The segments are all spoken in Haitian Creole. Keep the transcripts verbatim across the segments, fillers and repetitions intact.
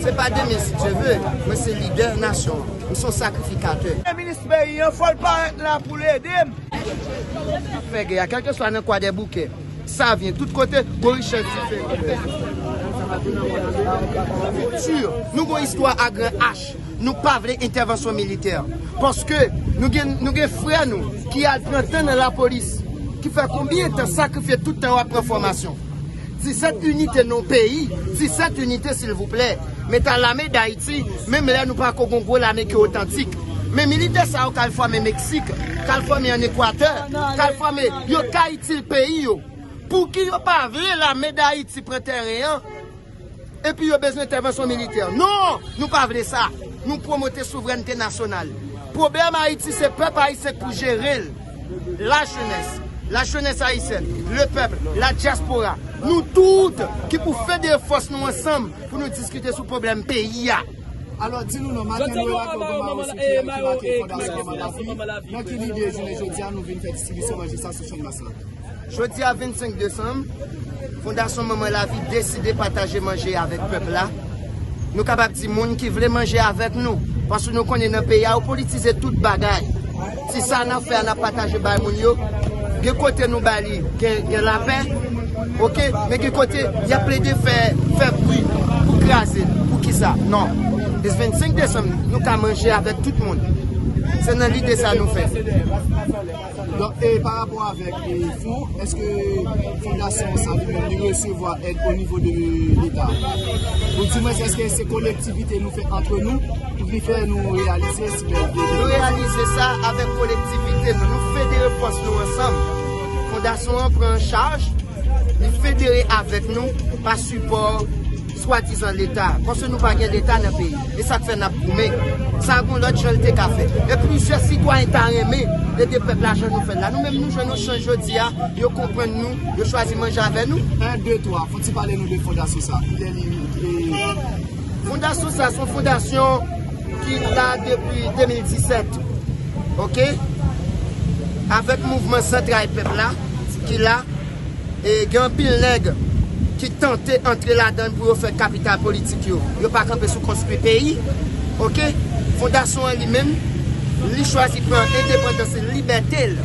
Se pa demen, si Dye ve, mwen se lidè nasyon an. M se yon sakrifikatè. Minis peyi an, fò l parèt la pou l ede m. N ap fè gè a, kèlkeswa nan Kwadèboukè, Savyen, tout kote, gon richès diferan. Ripti, nou gon istwa a gran H. Nou pa vle entèvansyon militè. Paske nou gen, nou gen frè nou ki al pran tan nan lapolis, ki fè konbyen tan sakrifye tout tan yo ap pran fòmasyon. Disèt inite nan yon peyi, disèt inite silvouplè. Men ta lame Dayiti, menm lè nou pako gon gwo lame ki otantik. Men militè sa yo k al fòme Meksik, k al fòme ann Ekwatè, k al fòme, yo ka itil peyi yo. Pouki yo pa vle lame Dayiti pran tèren an? Epi yo bezwen entèvansyon militè. Non! Nou pa vle sa. Nou pwomote souvrènte nasyonal. Pwoblèm Ayiti, se pèp ayisyen k pou jere l. Lajenès, lajenès ayisyèn, le pèp, la dyaspora, nou tout ki pou federe fòs nou ansanm pou nou diskite sou pwoblèm peyi a. Alò, di nou non, maten nou e rapò Goma yo sou ki, ki make Fondasyon Manman Lavi. Nan ki lide jounen jodi a nou vin fè distribisyon manje sa sou Channmas la? Jodi a vennsenk desanm, Fondasyon Manman Lavi deside pataje manje avèk pèp la. Nou kapab di moun ki vle manje avèk nou, paske nou konnen nan peyi a, yo politize tout bagay. Ti sa n ap fè a, n ap pataje bay moun yo. Gen kote nou ba li, gen, gen lapè, oke? Men gen kote, y ap plede fè, fè bri pou kraze l. Poukisa? Non. Vennsenk desanm, nou ka manje avèk tout moun. Se nan lide sa nou fè. Donk, e pa rapò avèk, e, fon, èske fondasyon sa li menm li resevwa èd o nivo de Leta? Ou di mwen, èske se kolektivite nou fè antre nou pou ki fè nou reyalize si bèl ide? Nou reyalize sa avèk kolektivite nou. Nou federe fòs nou ansanm. Fondasyon an pran an chaj, li federe avèk nou pa sipò swadizan Leta, paske nou pa gen Leta nan peyi. E sa k fè n ap goumen. Sa gon lòt jan l te ka fèt. E plizyè sitwayen ta renmen ede pèp la jan nou fè l la. Nou menm nou jwenn yon chans jodi a, yo konprann nou, yo chwazi manje avè nou. En, de, twa, fò ti pale nou de fondasyon sa. Kilè li, e, fondasyon sa, se yon fondasyon ki la depi de mil disèt, oke? Avèk mouvman Zantray Pèp la, ki la, e gen anpil nèg ki tante antre ladan l pou yo fè kapital politik yo. Yo pa kanpe sou konstwi peyi. Oke? Fondasyon an li menm, li chwazi pran endepandans li, libète l,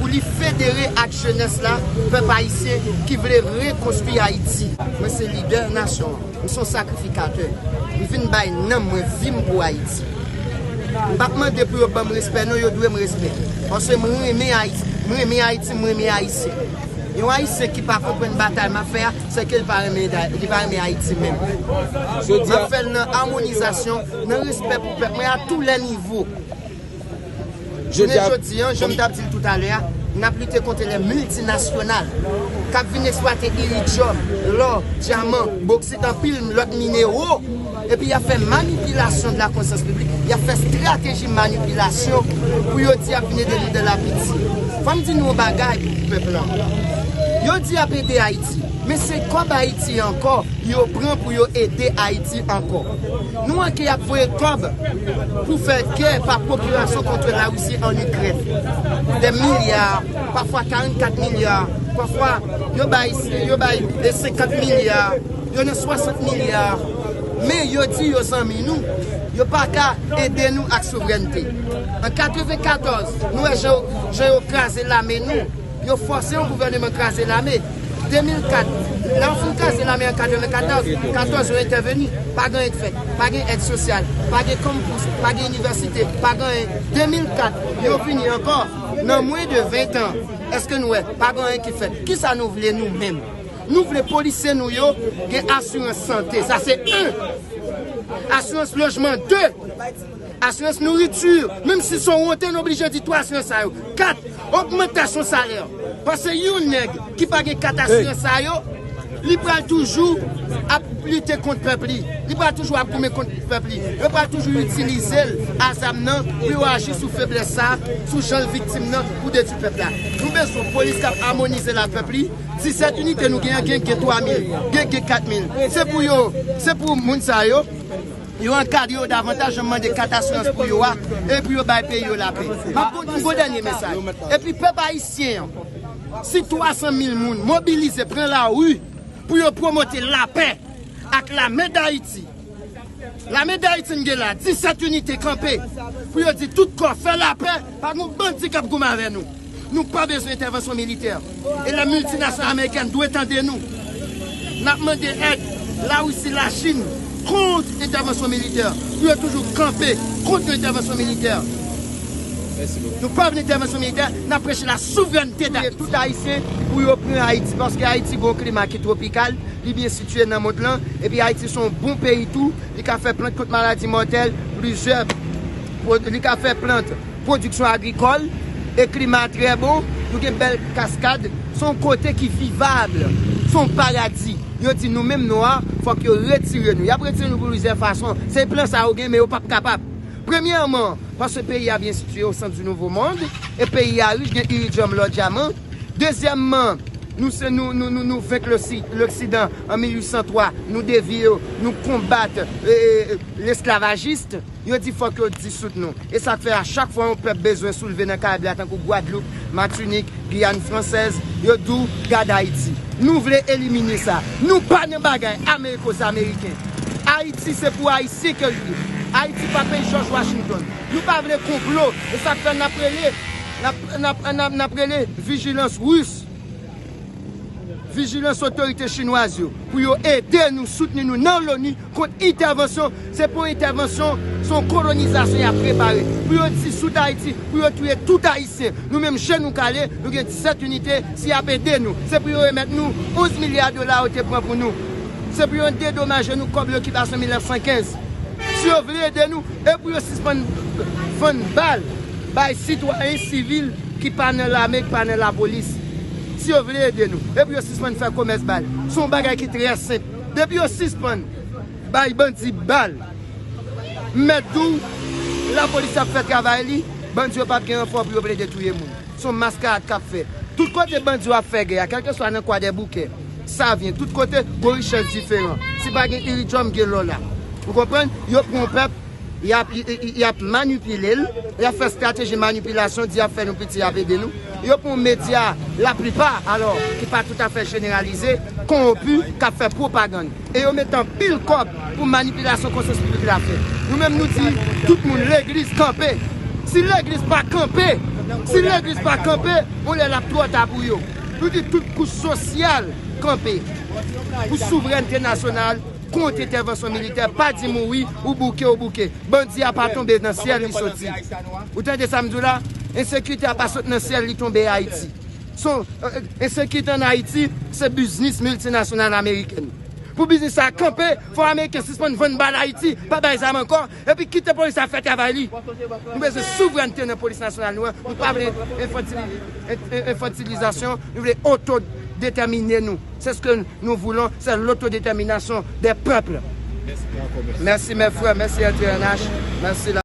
pou li federe ak jenès la, pèp ayisyen ki vle rekonstwi Ayiti. Mwen se lidè nasyon an. M se yon sakrifikatè. M vin bay nanm mwen, vi m pou Ayiti. M p ap mande pou yo ban m respè, non, yo dwe m respè. Paske m renmen Ayiti, m renmen Ayiti, m renmen Ayisyen. Yon Ayisyen ki pa konprann batay m ap fè a, se ke li pa renmen, li pa renmen Ayiti menm. M ap fè l nan amonizasyon, nan respè pou pèp mwen a tou lè nivo. Jounen jodi a, jan m t ap di l toutalè a, n ap lite kont lè miltinasyonal k ap vin eksplwate iridyòm, lò, dyaman, boksit, anpil lòt minewo, epi y ap fè manipilasyon de la konsyans piblik, y ap fè estrateji manipilasyon pou yo di y ap vin ede lidè la piti. Fò m di nou yon bagay, pèp la. Yo di y ap ede Ayiti, men se kòb Ayiti ankò yo pran pou yo ede Ayiti ankò. Nou wè ke y ap voye kòb pou fè gè pa pwokirasyon kont Larisi ann Ikrèn. Dè milya, pafwa karannkat milya, pafwa yo bay, yo bay, e, senkant milya, yo nan swasant milya. Men yo di yo zanmi nou, yo pa ka ede nou ak souvrènte. An katrevenkatòz, nou wè jan, jan yo kraze lame nou. Yo fòse yon gouvèneman kraze lame. De mil kat, lè yo fin kraze lame an katrevenkatòz, katòz yo entèveni, pa gen anyen k fèt, pa gen èd sosyal, pa gen kanpis, pa gen inivèsite, pa gen anyen. De mil kat, yo vini ankò, nan mwen de ven tan, èske nou wè, pa gen anyen ki fèt. Kisa nou vle nou menm? Nou vle polisye nou yo gen asirans sante, sa se en. Asirans lojman, de. Asirans nouriti, menm si se yon wonte, nou oblije di twa asirans sa yo. Kat, ogmantasyon salè. Paske yon nèg ki pa gen kat asirans sa yo, li pral toujou ap lite kont pèp li. Li pral toujou ap goumen kont pèp li. Yo pral toujou itilize l a zam nan pou yo aji sou feblès sa, sou jan l viktim nan pou detwi pèp la. Nou bezwen polis k ap amonize la pèp li. Disèt inite nou genyen, gen, gen twa mil, gen, gen kat mil. Se pou yo, se pou moun sa yo. Yo ankadre yo davantaj, jan m mande kat asirans pou yo a, e pou yo bay peyi yo lapè. M ap gon, m gon dènye mesaj. Epi pèp ayisyen an, si twa san mil moun mobilize, pran lari pou yo pwomote lapè ak lame Dayiti, Lame Dayiti n gen la, disèt inite kanpe pou yo di tout kò fè lapè, pa gen bandi k ap goumen avè nou. Nou pa bezwen entèvansyon militè. E lè miltinasyonal amerikèn dwe tande nou. N ap mande èd Larisi, Lachin kont entèvansyon militè. Pou yo toujou kanpe kont yon entèvansyon militè. Nou pa vle entèvansyon militè, n ap preche la souvrènte da tout Ayisyen pou yo pran Ayiti, paske Ayiti gon klima ki twopikal, li byen sitiye nan mond lan, epi Ayiti se yon bon peyi tou, li ka fè plant kont maladi mòtèl, plizyè, pwo- li ka fè plant pwodiksyon agrikòl, e klima trè bon, nou gen bèl kaskad, se yon kote ki vivab, se yon paradi. Yo di nou menm nwa, fòk yo retire nou. Y ap retire nou pou plizyè fason. Se plan sa yo gen, men yo p ap kapab. Premyèman, paske peyi a byen sitiye o sant di nouvo mond, e peyi a rich, gen iridyòm, lò, dyaman. Dezyèmman, nou se nou, nou, nou, nou venk losi- loksidan an mil uit san twa, nou devye yo, nou konbat, e, e, lesklavajis. Yo di fòk yo disout nou. E sa k fè a chak fwa yon pèp bezwen soulve nan Karayib la, tankou Gwadloup, Matinik, Giyàn Fransèz, yo di w gad Ayiti. Nou vle elimine sa. Nou pa nan bagay Ameriko Ameriken. Ayiti se pou Ayisyen ke l ye. Ayiti pa peyi George Washington. Nou pa vle konplo. E sa k fè n ap rele, n ap, n ap, n ap, n ap rele vijilans ris, vijilans otorite chinwaz yo pou yo ede nou, soutni nou nan loni kont entèvansyon. Se pou entèvansyon, se yon kolonizasyon y ap prepare. Pou yo disout Ayiti, pou yo touye tout Ayisyen. Nou menm je nou kale, nou gen disèt inite, si y ap ede nou, se pou yo remèt nou onz milya dola yo te pran pou nou. Se pou yo dedomaje nou kòb lokipasyon mil nèf san kenz. Si yo vle ede nou, e pou yo sispann vann bal bay sitwayen sivil ki pa nan lame, ki pa nan lapolis. Si yo vle ede nou, e pou yo sispann fè komès bal. Se yon bagay ki trè senp. Depi yo sispann bay bandi bal, m mèt di w, lapolis ap fè travay li, bandi yo p ap gen ranfò pou yo plede touye moun. Se yon maskarad k ap fè. Tout kote bandi yo ap fè gè a, kèlkeswa nan Kwadèboukè, Savyen, tout kote, gon richès diferan. Si pa gen iridyòm, gen lò la. Ou konprann? Yo pran yon pèp, y ap, y, y, y ap manipile l, y ap fè estrateji manipilasyon, di y ap fè nou piti, y ap ede nou. Yo pran yon medya, laplipa, alò, ki pa toutafè jeneralize, kowonpi, k ap fè pwopagann. E yo mete anpil kòb pou manipilasyon konsyans piblik la fèt. Nou menm nou di, tout moun, legliz kanpe. Si legliz pa kanpe, si legliz pa kanpe, yon lè l ap twò ta pou yo. Nou di tout kouch sosyal kanpe pou souvrènte nasyonal kont entèvansyon militè. Pa di m ou wi, ou bouke, ou bouke. Bandi a pa tonbe nan syèl, li soti. Ou tande sa m di w la? Ensekirite a pa sot nan syèl, li tonbe Ayiti. Son, e, e, ensekirite ann Ayiti, se biznis miltinasyonal amerikèn. Pou biznis sa a kanpe, fò Ameriken sispann vann bal Ayiti, pa bay zam ankò, epi kite polis la fè travay li. Nou bezwen souvrènte nan polis nasyonal nou an. Nou pa vle enfantili-, en-, en-, enfantilizasyon, nou vle otodetèmine nou. C'est ce que nous voulons, c'est l'autodétermination des peuples. Merci mes frères, merci L T N H, merci.